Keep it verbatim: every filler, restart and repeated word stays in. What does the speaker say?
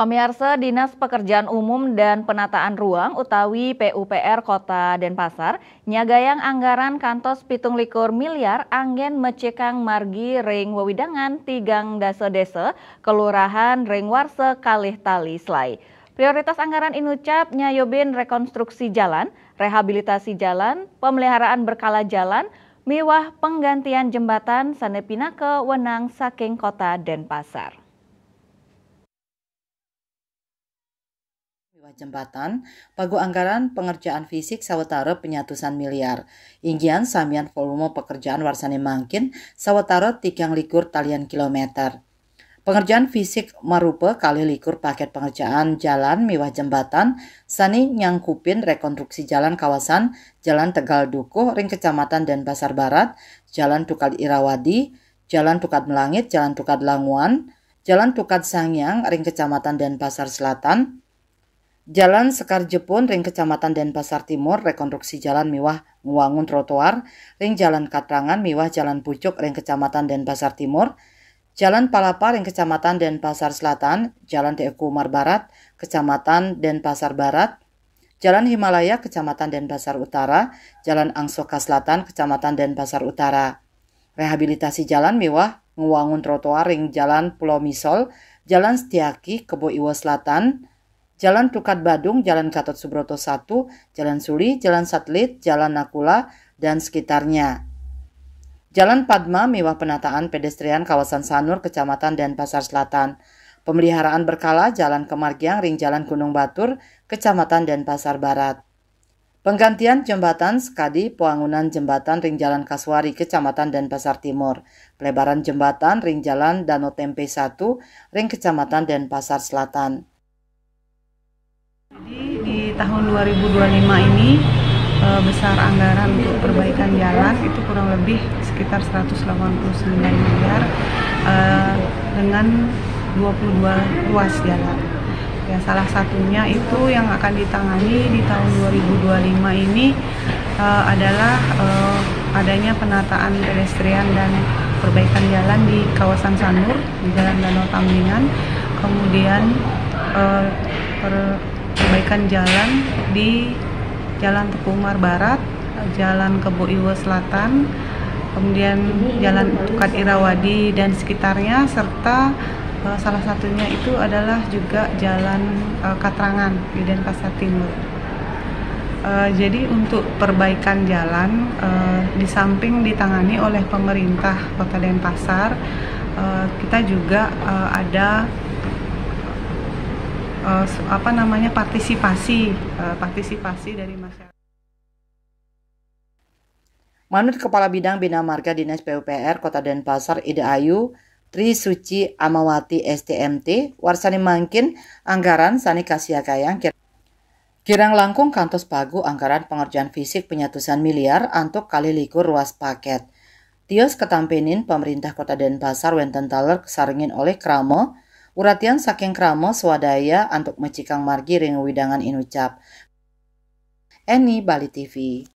Pamiarsa, Dinas Pekerjaan Umum dan Penataan Ruang utawi P U P R Kota Denpasar nyagayang anggaran kantos pitung likur miliar anggen mecikang margi ring wewidangan tigang dasa desa, kelurahan ring warsa kalih tali selai. Prioritas anggaran inucap nyayubin rekonstruksi jalan, rehabilitasi jalan, pemeliharaan berkala jalan, miwah penggantian jembatan sane pinaka wenang saking Kota Denpasar. Miwah jembatan, pagu anggaran pengerjaan fisik sawatara penyatusan miliar. Inggihan samian volume pekerjaan warsane mangkin sawatara tigang likur talian kilometer. Pengerjaan fisik marupa kalih likur paket pengerjaan jalan miwah jembatan sane nyangkupin rekonstruksi jalan kawasan Jalan Tegal Dukuh ring Kecamatan Denpasar Barat, Jalan Tukad Irawadi, Jalan Tukad Melangit, Jalan Tukad Languan, Jalan Tukad Sangiang ring Kecamatan Denpasar Selatan, Jalan Sekar Jepun ring Kecamatan Denpasar Timur, rekonstruksi jalan miwah ngwangun trotoar ring Jalan Katrangan miwah Jalan Pucuk ring Kecamatan Denpasar Timur, Jalan Palapa ring Kecamatan Denpasar Selatan, Jalan Teuku Umar Barat, Kecamatan Denpasar Barat, Jalan Himalaya, Kecamatan Denpasar Utara, Jalan Angsoka Selatan, Kecamatan Denpasar Utara. Rehabilitasi jalan miwah ngwangun trotoar ring Jalan Pulau Misol, Jalan Setiaki, Kebo Iwa Selatan, Jalan Tukad Badung, Jalan Gatot Subroto satu, Jalan Suli, Jalan Satelit, Jalan Nakula, dan sekitarnya. Jalan Padma miwah penataan pedestrian kawasan Sanur, Kecamatan Denpasar Selatan. Pemeliharaan berkala jalan kemargiang ring Jalan Gunung Batur, Kecamatan Denpasar Barat. Penggantian jembatan sekadi pwangunan jembatan ring Jalan Kasuari, Kecamatan Denpasar Timur. Pelebaran jembatan ring Jalan Danau Tempe satu ring Kecamatan Denpasar Selatan. Jadi, di tahun dua ribu dua puluh lima ini, eh, besar anggaran untuk perbaikan jalan itu kurang lebih sekitar seratus delapan puluh sembilan miliar, eh, dengan dua puluh dua ruas jalan. Ya, salah satunya itu yang akan ditangani di tahun dua ribu dua puluh lima ini, eh, adalah, eh, adanya penataan pedestrian dan perbaikan jalan di kawasan Sanur, di Jalan Danau Tamlingan, kemudian, eh, per-, perbaikan jalan di Jalan Teuku Umar Barat, Jalan Kebo Iwa Selatan, kemudian Jalan Tukad Irawadi dan sekitarnya, serta, eh, salah satunya itu adalah juga Jalan, eh, Katrangan di Denpasar Timur. Eh, jadi, untuk perbaikan jalan, eh, di samping ditangani oleh pemerintah Kota Denpasar, eh, kita juga, eh, ada, eh, s-, apa namanya, partisipasi, eh, partisipasi dari masyarakat. Manut Kepala Bidang Bina Marga Dinas P U P R Kota Denpasar, Ida Ayu Tri Suci Amawati, S T M T, warsane mangkin anggaran sane kasiagayang kir-, kirang langkung kantos pagu anggaran pengerjaan fisik penyatusan miliar antuk kalih likur ruas paket. Tios katampenin pemerintah Kota Denpasar wenten taler kasarengin olih krama, uratian saking krama swadaya antuk mecikang margi ring wewidangan inucap. Eni, Bali T V.